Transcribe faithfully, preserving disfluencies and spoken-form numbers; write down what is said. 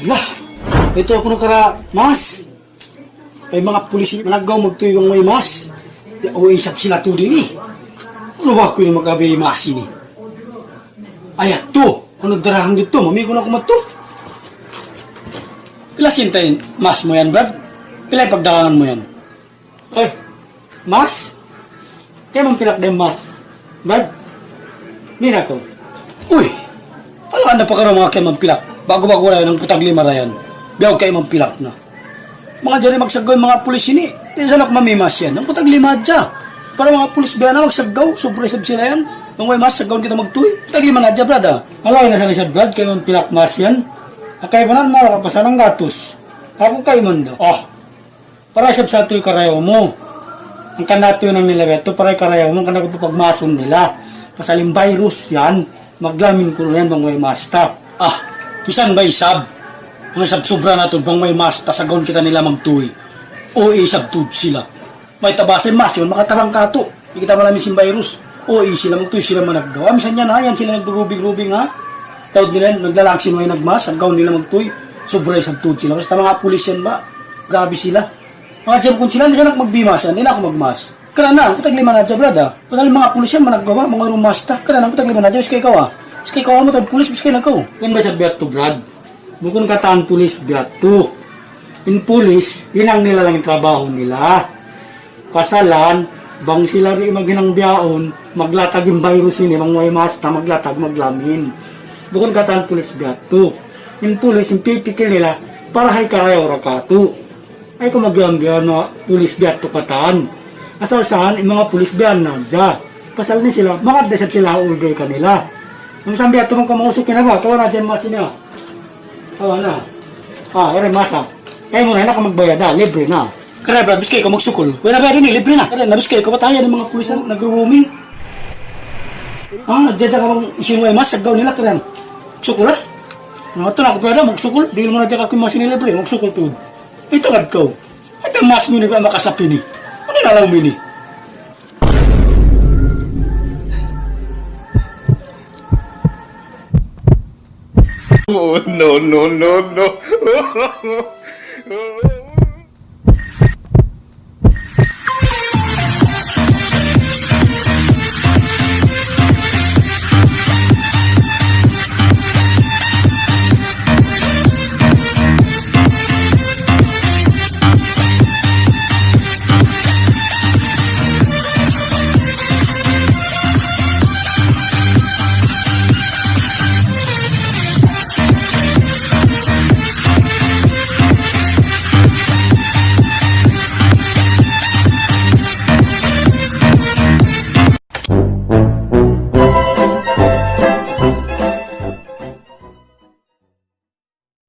Lah, itu aku nakara mask. Ay, manga pulis ini, managgaw magtuy bang way mask. Ya, o, isab sila tuud ini. Unu ba aku ini magkabay mask ini? Ay, atu, unu darahan didtu? Mami ku na kumadtu. Pila sinta in mask mu yan, Brad? Pila in pagdagangan mu yan? Eh, mask? Kaymu pilak da in mask, Brad? Di' na aku. Uy! Ala, anda pa kaw manga kaymu pilak. Ba'gu-ba'gu ra yan, hangpu' tag lima ra yan. Biya' kaymu pilak na. Manga jari magsaggaw in manga pulis ini. Di' sa nak mamimas yan. Hangpu' tag lima hadja. Para manga pulis biya' na magsaggaw, sobra isab sila yan. Bang way mask, saggawun kita magtuy. Hangpu' tag lima na hadja, Brad, ah. Ala, ina sa isab, Brad, kaymu pilak mask yan. Akay pa nan, mara ka pa sa nang gatus. Aku kaymu da. Oh. Para isab sa tuud karayaw mu. Hangkan na tuud in nila biya' tu, para karayaw mu, hangkan na tuud pagmasun nila. Pasal in virus yan, maglamin kunu' yan bang way mask ta. Ah, misan ba isab? Manga isab sobra na tuud bang way mask ta, saggawun kita nila magtuy. O, isab tuud sila. Mayta' ba sa' in mask yan, makatabang katu'. Di' kita malamin sin virus. O, i sila magtuy, sila managgaw. Misan yan, ha, yan sila nagdurubing-rubing, ha. Taud nila yan, naglalag sin way nagmask, saggawun nila magtuy. Sobra isab tuud sila. Basta manga pulis yan ba? Grabe sila. Manga jam kun sila, di' sa nak magbimas yan, di' na aku magmask. Karna' na, hangpu' tag lima na hadja, Brad, ah. Pasal in manga pulis yan, managgaw ba, manga rumas ta. Karna' na, hangpu' tag lima na hadja, biskay kaw, ah. Biskay kaw, amu tag pulis, biskay na kaw. Yan ba isab biya' tu, Brad? Bukun katan pulis biya' tu. In pulis, hinang nila lang in trabaho nila. Pasalan, bang sila di' maghinang bihaun, maglatag in virus ini, bang way mask ta, maglatag, maglamin. Bukun katan pulis biya' tu. In pulis, in pipikil nila, para hay karayaw ra katu'. Ayaw kaw magbiya'-biya' na pulis biya' tu katan. Asal sa' in manga pulis biya' na hadja. Pasal ini sila, manga da isab sila order kanila. Bang sa' biya' tu bang kaw mangusuk kina ba, kawa na hadja in mask ini, ah. Kawa na. Ah, iri mask, ah. Kaymu na, di' na kaw magbayad, ah, libre na. Karna', Brad, biskay kaw magsukul. Way na bayad ini, libre na. Karna' na, biskay kaw, patayan in manga pulis na nag-roaming. Ah, hadja-hadja kaw bang hisiyu in way mask, saggawun nila, karna' na. Sukul, ah. Na, atu na aku, Brad, magsukul. Dihil mu na hadja kaku' in mask ini libre, magsukul tuud. Mayta' gad kaw? Mayta' in mask mu ini kaw makasap ini? Unu in laum ini? Oh, no, no, no, no.